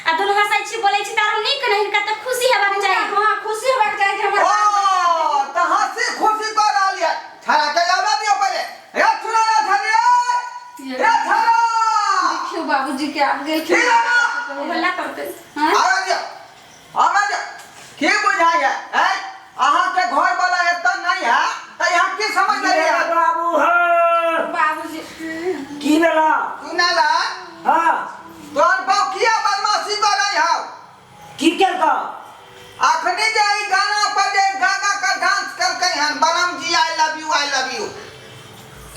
आ दुनू हंसै छी बोलै छी तऽ आरो नीक ने हिनका तऽ खुशी हेबाक चाही। हां, खुशी हेबाक चाही जे हमर ओ तऽ हंसी खुशी कऽ रहल यऽ छड़ा के आबे दियौ पहिले। रे सुनो ना छड़ी रे छड़ा। देखियौ बाबूजी के आब गेलखिन। ठीक है ना? हल्ला करतै। हाँ? आबे दियौ, आबे दियौ। की बुझाइए ऐं? अहाँके घर वाला एतऽ नहीं है तऽ यहाँ की समझ लेलियै? बाबू हाँ। बाबूजी की भेला? सुनला। हाँ। तोहर बाप किया बदमाशी कर रही हौ? की केलका? अखनी जे ई गाना पर जे गा गा कर डांस केलकै हन बलम जी I love you I love you.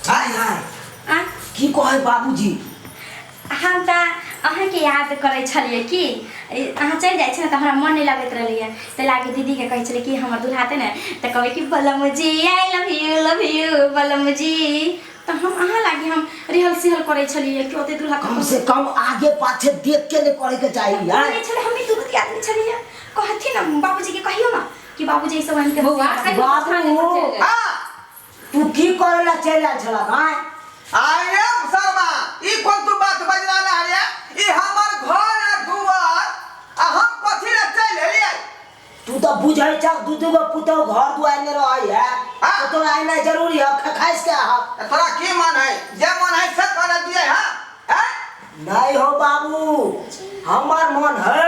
हाय हाय। आ? की कहै बाबूजी? हम तऽ अहाँके याद करै छलियै कि अहाँ चलि जाइ छी ने तऽ हमरा मन नहि लगैत रहलैए, ताहि लागी दीदीके कहै छलियै कि हमर दूल्हा आतै ने तऽ कहबै कि बलम जी I love you love you बलम जी। तऽ हम अहाँ लागी हम रिहल सिहल करै छलियै कि ओते दूल्हा कम से कम आगे पाछे देख के नहीं करे के चाहिए यार। नहीं छलै, हम दुनू दियादनी छलियै। कहथिन ने बाबूजी के कहियो ना कि बाबूजी ई सब आनि के बौआ, बाबू। हाँ। तू की करे ला चलि आयल छला भाई? अरे शर्मा ई कोन तू बात बजला ना रे? ई हमर घर आ दुआर आ हम कथी ला चलि एलियै? तू तो बुझै छ दू दू गो पुतहु घर दुआर में रहै है। हाँ। तो तोरा एनाइ जरूरी है खखाइस के आह। त तोरा की मन है? जे मन है से करे दिए है? हैं? नहीं हो बाबू, हमर मन है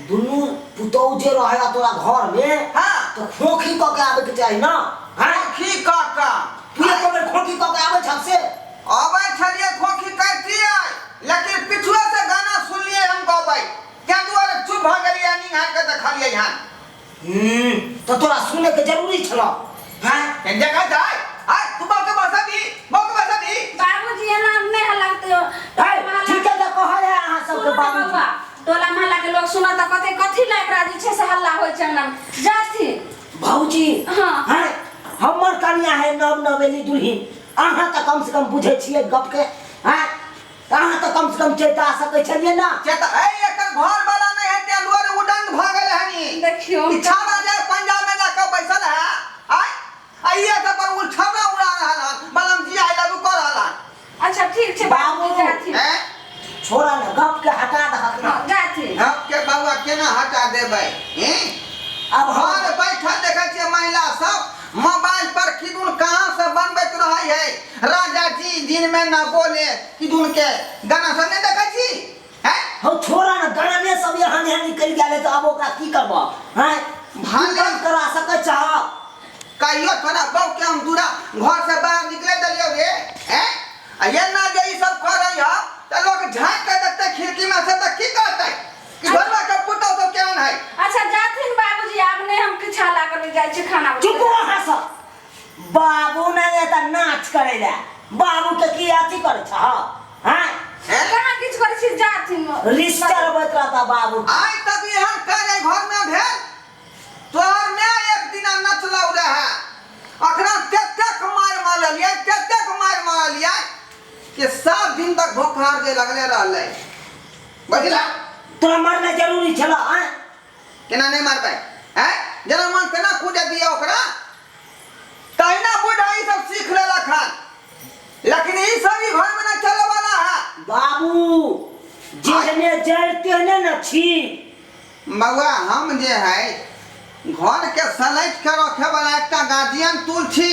दुनू पुतहु जे रहे तोरा घर में। हाँ। तो खोखी क के आबे के चाही ना। हैं? खोखी क के। तू एक बेर खोखी क के आबे छ से? आबै छलियै खोखी करतियै, लेकिन पिछुए से गाना सुनलियै हम गबै, ताहि दुआरे चुप भऽ गेलियै, निहार के देखलियै हन। तो तोरा सुने के जरूरी छलो। हैं? देखै छै आय तू बाप के भाषा दी, बाप के भाषा दी। बाबूजी एना नहि हल्ला करतै। है, ठीक है तऽ कहै है अहाँ सबके सुनू ने बाबूजी। बौआ, टोला मोहल्ला के लोग सुनत तऽ कहतै कथी लए एकरा जे छै से हल्ला होइ छै अंगना मे। जाथिन। भौजी। हाँ। हैं? हमर कनिया है नव नवेली दुल्हिन, अहाँ तऽ कम से कम बुझै छियै गप के। हैं? अहाँ तऽ कम से कम चेता सकै छलियै ना? चेता, ए, एकर घर वाला नहि है तें दुआरे उदंड भऽ गेल हनी। देखियौ। ई छाड़ा जाय पंजाब में जाके बैसल है। आय, आ ई एतऽ पर उछाड़ा उड़ा रहल हन, बलम जी I love you कऽ रहल हन। अच्छा ठीक छै बाबू। बाबू, जाथिन। हैं? छोड़ा ना, गप के हटा दहक ना। हाँ, जाथिन। गप के बौआ केना हटा देबै? हैं? अब हम घर बैठल देखै छियै महिला सब मोबाइल पर किदुन कहाँ से बनबैत रहै है। राजा जी दिन में ना बोले किदुन के गाना सब नहीं देखै छी? हैं? हौ छोड़ा ना, गाने सब यहाँ यहाँ निकलि गेल है, तऽ आब ओकरा की करबह? हैं? भाले। बंद करा सकै छह? कहियो तोरा बहू के हम दूरा घर से बाहर निकले देलियौ रे? हैं? आ एना जे ई सब करै ह तऽ लोग झाँक के देखतै खिड़की में से तऽ की कहतै कि घरवा के पुतहु सब केहन है? अच्छा जाथिन बाबूजी, आब नहि हम किछु हल्ला करबै, जाइ छी खाना बनबै। चुप अहाँ सब। बाबू नहि एतऽ नाच करै लए, बाबू के की अथी करै छह? हैं? हैं? कहाँ किछु करै छी, जाथिन। रिश्ता चलबैत रहता बाबू। आइ तक एहन कार्य घर में भेल? तोहर माय एक दिना नचलौ रहे, अखना तेतेक मारि मारलियै, तेतेक मारि मारलियै कि 7 दिन तक बोखार जे लगले रहलै, बुझला? तोरा मारनाइ जरूरी छल? आँय? केना नहि मारबै? आँय, जेना मन तेना कूदे दिअ ओकरा, तहिना बूढ़ा ई सब सीख लेलक हन, लेकिन ई सब ई घर में न चले वाला है। बाबू जेहने जड़ तेहने न छी। बौआ, हम जे है घर के सलैट के रखे वाला एकटा गार्जियन तू छी।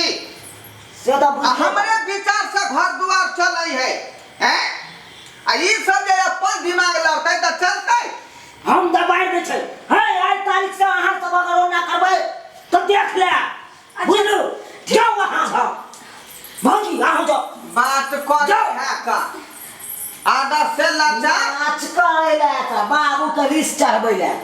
से तऽ आ बुझिए। हमरे विचार से घर दुआर चलै है। हैं? आ ई सब जे अपन दिमाग लड़तै तऽ चलतै? हम दबाइ दै छै। हे, आइ तारीख से अहाँ सब अगर ओना करबै तऽ देख ले, बुझलू? जाउ अहाँ सब, भौजी अहाँ जाउ। बात कर जाउ। है का आदत से लाचार नाच करै लए तऽ बाबू के रिस चढ़बै लए।